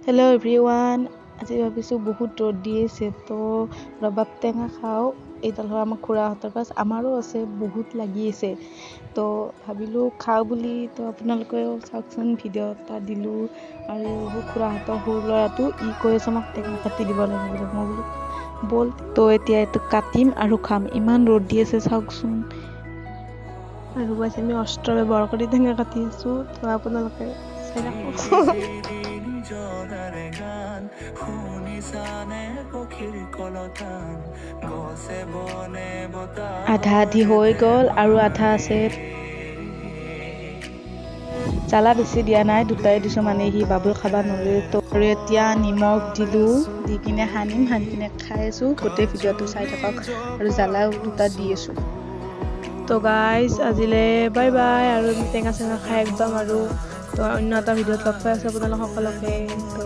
Hello' everyone, আজি ভাবিছোঁ বহুত ৰ'দ দি আছে, তো ৰবাব টেঙা খাওঁ। এইডাল হয় আমাৰ খুৰাহঁতৰ গছ, আমাৰো আছে, বহুত লাগি আছে। তো ভাবিলোঁ খাওঁ বুলি। তো আপোনালোকেও চাওকচোন, ভিডিঅ' এটা দিলোঁ। আৰু খুৰাহঁতৰ সৰু ল'ৰাটো ই কৈ আছে মোক টেঙা কাটি দিব লাগে বুলি। মই বোলো ব'ল। তো এতিয়া এইটো কাটিম আৰু খাম। ইমান ৰ'দ দি আছে, চাওকচোন। আৰু গাইছ, আমি অস্ত্ৰ ব্যৱহাৰ কৰি টেঙা কাটি আছোঁ। তো আপোনালোকে চাই থাকক। নিজৰাৰে গান শুনিছানে? পক্ষীৰ কলতান, গছে বনে বতাহ। আধা আধি হৈ গ'ল আৰু আধা আছে। জ্বালা বেছি দিয়া নাই, দুটাই দিছোঁ, মানে সি বাবুল খাব নোৱাৰে। তো আৰু এতিয়া নিমখ দিলোঁ, দি কিনে সানিম, সানি কিনে খাই আছোঁ। গোটেই ভিডিঅ'টো চাই থাকক। আৰু জ্বালাও দুটা দি আছোঁ। তো গাইজ, আজিলে বাই বাই। আৰু টেঙা চেঙা খাই একদম আৰু তো অন্য এটা ভিডিঅ'ত লগ পাই আছোঁ আপোনালোক সকলোকে। তো